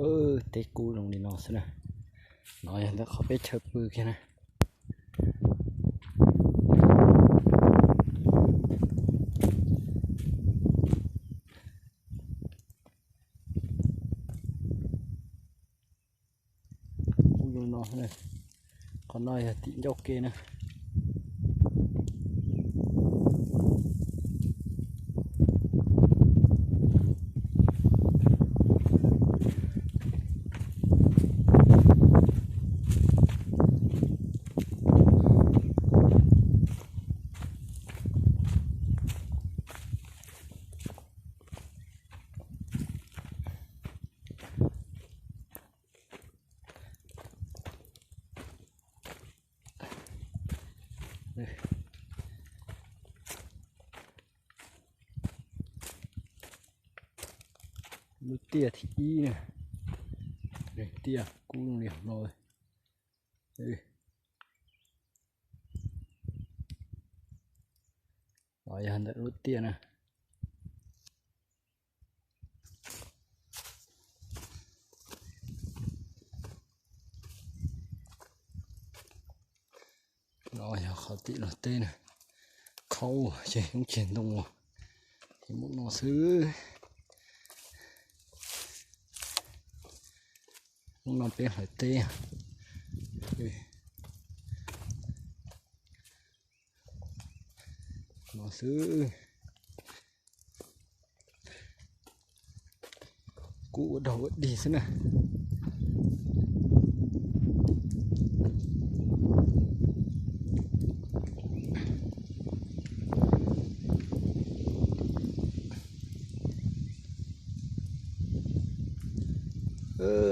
Teb kub zoo li no xwb na. No yog ntawm qhov peb chaw pw kiag na. Kub zoo no. Qhov no yog tim ncauj ke na. Lub tiaj thib ib na. Tiaj kub zoo li no. Los yog ntawm lub tiaj na. No yog qhov tim los teb na. Khaub ces yoob ceg ntoo ces muaj no xwb. Hnub no peb hlawv teb no xwb. Kub ua dog ua dig xwb na.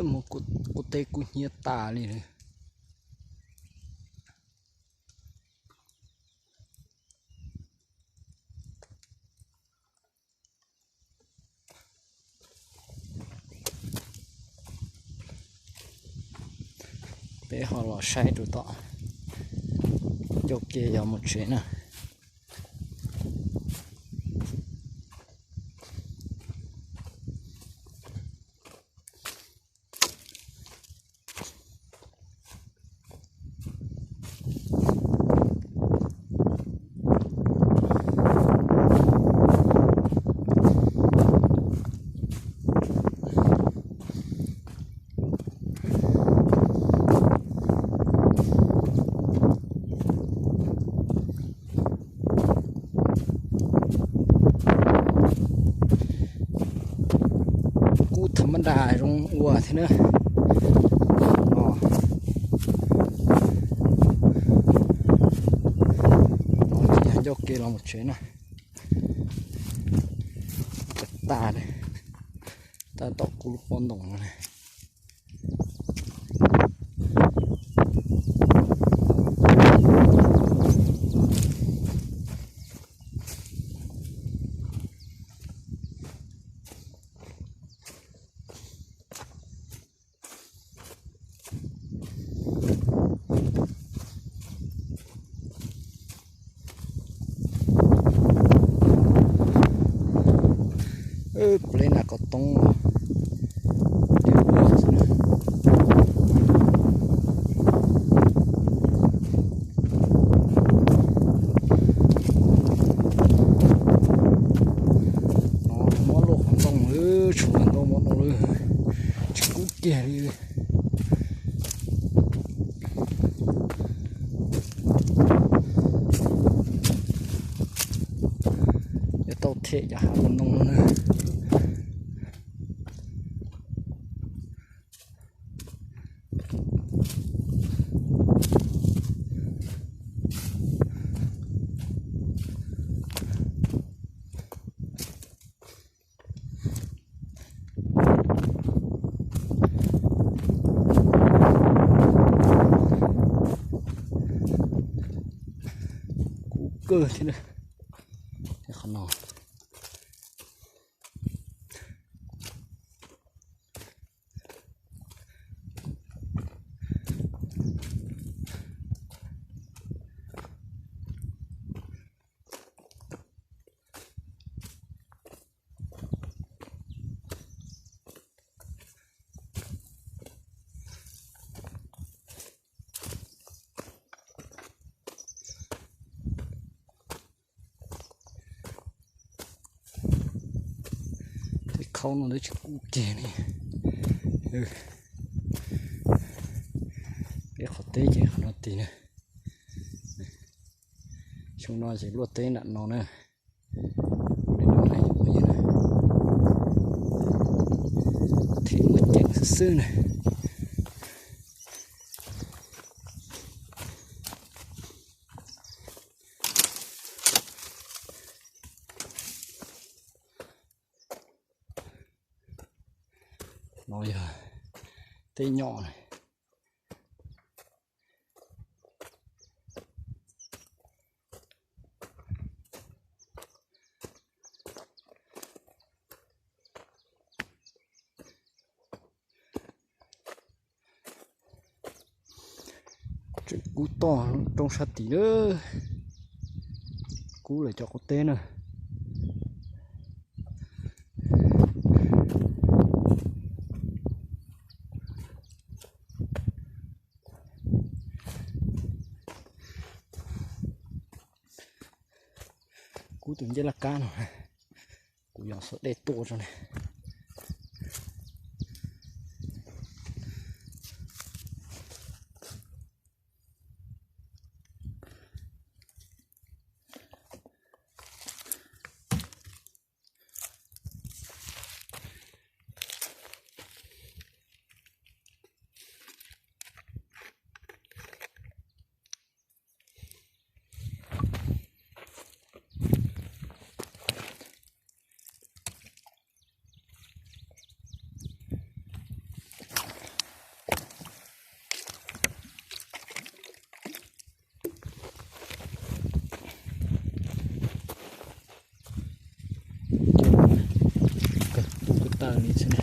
Muab kuv teb kub hnyiab tas li lawm. Peb ho los saib rau tom ncauj ke yog mus tsev na. Kub tham mab das zoo ua thiab na. No, no ces yog ncauj ke los mus tsev na. Tag tas, tab tom kub lub pob ntoos no. Pleb nas kos toob. No muab luaj qhov ntoo lawm, tshuav ntoo muab no lawm, tsis kub kiag li. Yuav tau them cov hav ntoo no na. Kub kawg thiab na, qhov no. Thaum no twb tsis kub kiag li. Peb qhov teb ces qhov no tid na. Xyoo no ces luaj teb nram no na. Li no na, them muaj ceem xwb xwb na. No yog tej nyom na. Tseem kub toj roob sab tid na. Kub lawm cov qub teb na. Kub tus ncej laj kab no, kuv yog xuas dej tuaj tso ne. Kawg ub kawg taw li xwb na.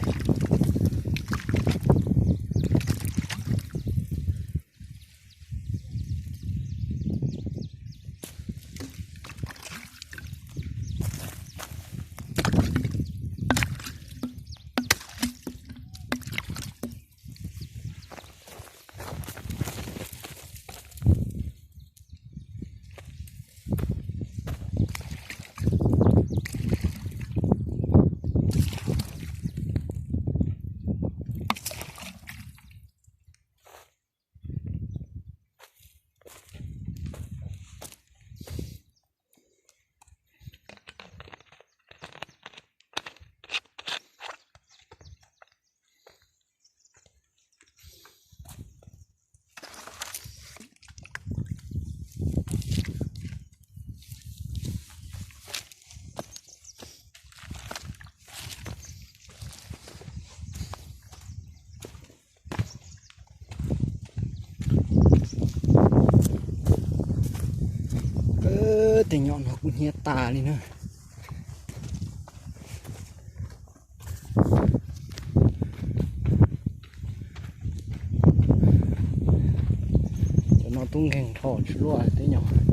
Tej nyom no kuj hnyiab tas li na. Cov no tub nkeeg dhau tsis luaj tej nyom.